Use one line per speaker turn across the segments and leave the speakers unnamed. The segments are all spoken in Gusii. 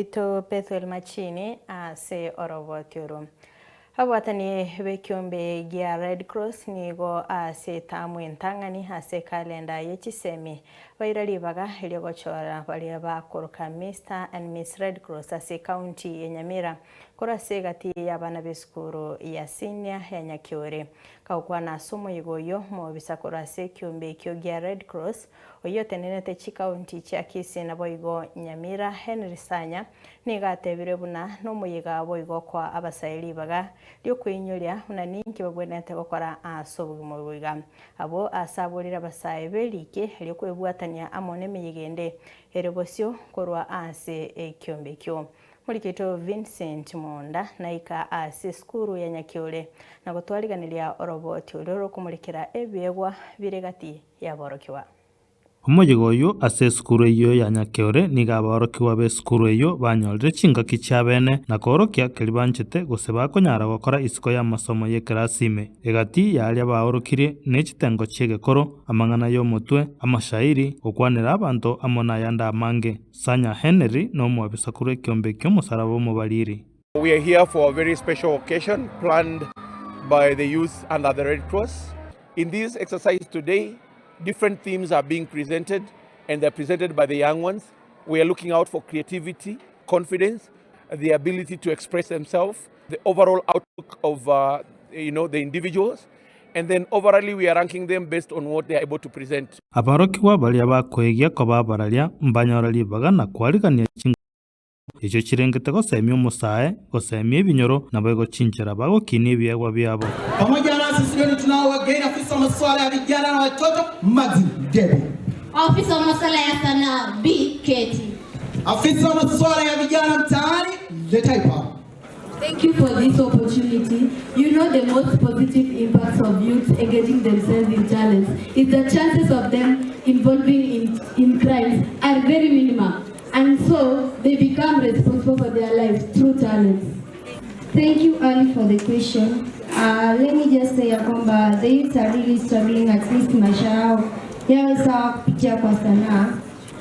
Oito Bethuel Machini ase oroboti oro. Abwatani b'ekiombe gia Red Cross nigo ase etamu entang'ani ase ekalenda ye chisemi baira ribaga erio gochora baria bakoroka Mister and Miss Red Cross ase ekaunti ya Nyamira korwa ase egati y'abana b'esukuru ya senior ya Nyakiore. Kagokwana ase omoyega oyio, omobisa korwa ase ekiombe ekio gia Red Cross Oyio otenenete chikaunti chia Kisii naboigo Nyamira, Henry Sanya, nigo atebire buna nomoyega boigo okoa abasae ribaga riokweinyoria buna ninki babwenerete gokora ase obogima obo iga. Abwo ase aborire abasae berike riokwebwatania amo nemeyega ende ere bosio korwa ase ekiombe ekio. Morikito Vincent Monda naika ase esukuru ya Nyakiore na gotwariganeria oroboti oria rokomorekera ebiegwa bire gati y'aborokigwa.
Omoyega oyio ase esukuru eyio ya Nyakeore nigo aborokigwa b'esukuru eyio banyorire chingaki chiabene na koorokia keria banchete gose bakonyara gokora isiko y'amasomo y'ekerasi ime. Egati y'aria baorokirie ne chitengo chi'egekoro, amang'ana y'omotwe, amashairi, gokwanera abanto amo nayande amange. Sanya Henry nomwabisa korwa ekeombe ki'omosaraba omobariri.
We are here for a very special occasion planned by the youth under the Red Cross. In this exercise today, different themes are being presented and they're presented by the young ones. We are looking out for creativity, confidence, the ability to express themselves, the overall outlook of uh, you know, the individuals. And then overally we are ranking them based on what they are able to present.
Aborokigwa baria bakoegia koba abararia mbanyore ribaga na kwarigania chinguru Echio chirengete gosemia omosae, gosemia ebinyoro, naboigo chinchera bagokinia ebiegwa biabo.
Pamoja nasi studioni tunao wageni afisa wa masuala ya vijana na watoto Magdi Debi.
Afisa wa masuala ya sanaa B Keti.
Afisa wa masuala ya vijana mtaani Letaipa.
Thank you for this opportunity. You know the most positive impacts of youth engaging themselves in talents is the chances of them involving in, in crimes are very minimal. And so they become responsible for their lives through talents.
Thank you Ali for the question. Uh, let me just say ya kwamba the youths are really struggling at least maisha yao yawe sawa kupitia kwa sanaa.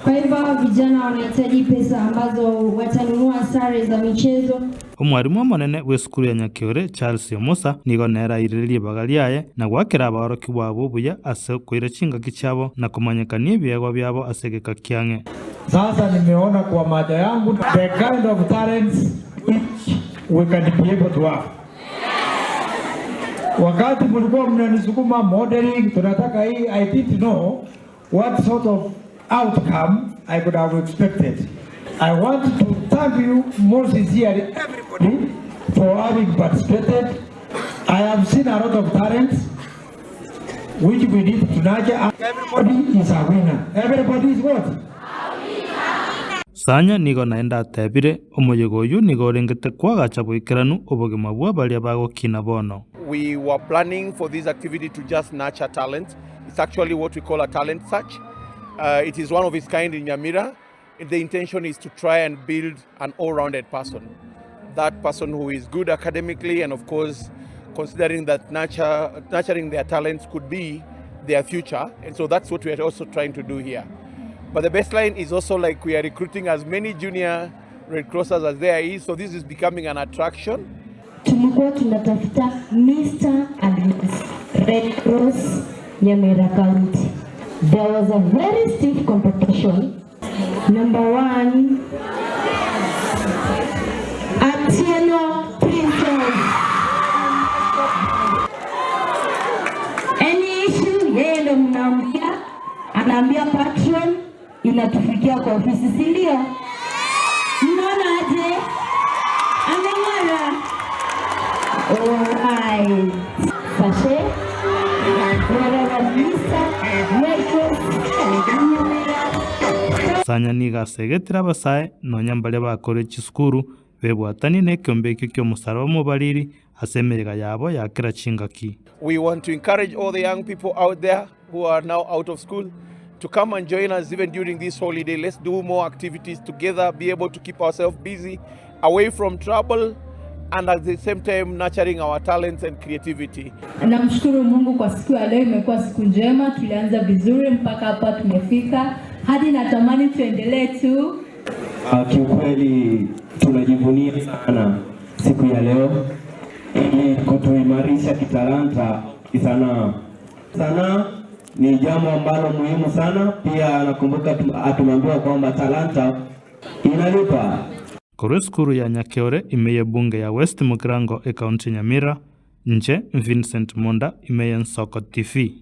Kwa hivyo hao vijana wanahitaji pesa ambazo watanunua sare za michezo.
Omwarimu omonene bw'esukuru ya Nyakeore, Charles Omusa, nigo nere airire ribaga riaye na goakera abaorokigwa abwo buya ase okoira chingaki chiabo na komanyekania ebiegwa biabo ase egeka kiang'e.
Sasa nimeona kwa macho yangu the kind of talents which we can be able to have. Wakati mlikuwa mnanisukuma modeling, tunataka hii, I didn't know what sort of outcome I could have expected. I want to thank you most sincerely everybody for having participated. I have seen a lot of talents which we need to nurture. Everybody is a winner. Everybody is what?
Sanya nigo naende atebire, Omoyega oyio nigo orengete koagacha boikeranu obogima bwa baria bagokina bono.
We were planning for this activity to just nurture talent. It's actually what we call a talent search. Uh, it is one of its kind in Nyamira. The intention is to try and build an all-rounded person. That person who is good academically and of course considering that nurture, nurturing their talents could be their future. And so that's what we are also trying to do here. But the baseline is also like we are recruiting as many junior Red Crossers as there is. So this is becoming an attraction.
Tulikuwa tunatafuta Mr. and Mrs. Red Cross Nyamira County. There was a very stiff competition. Number one, Atieno Princess. Any issue, yeye ndo mnaambia, anaambia patron, inatufikia kwa ofisi, si ndio? Mnaona aje? Ameng'ara. Alright. Sashe.
Sanya nigo asegetire abasae nonya mbaria bakorire chisukuru bebwatanie nekeombe ekio ki'omosaraba omobariri ase emeyega yabo ya kera chingaki.
We want to encourage all the young people out there who are now out of school to come and join us even during this holiday. Let's do more activities together, be able to keep ourselves busy, away from trouble, and at the same time nurturing our talents and creativity.
Namshukuru Mungu kwa siku ya leo, imekuwa siku njema, tulianza vizuri mpaka hapa tumefika, hadi natamani tuendelee tu.
Kiukweli tunajivunia sana siku ya leo ili kutuimarisha kitalanta kisanaa. Sanaa ni jambo ambalo muhimu sana. Pia nakumbuka tumeambiwa kwamba talanta inalipa.
Korwa esukuru ya Nyakeore ime y'ebunge ya West Mugirango ekaunti ya Nyamira, inche Vincent Monda ime y'Ensoko TV.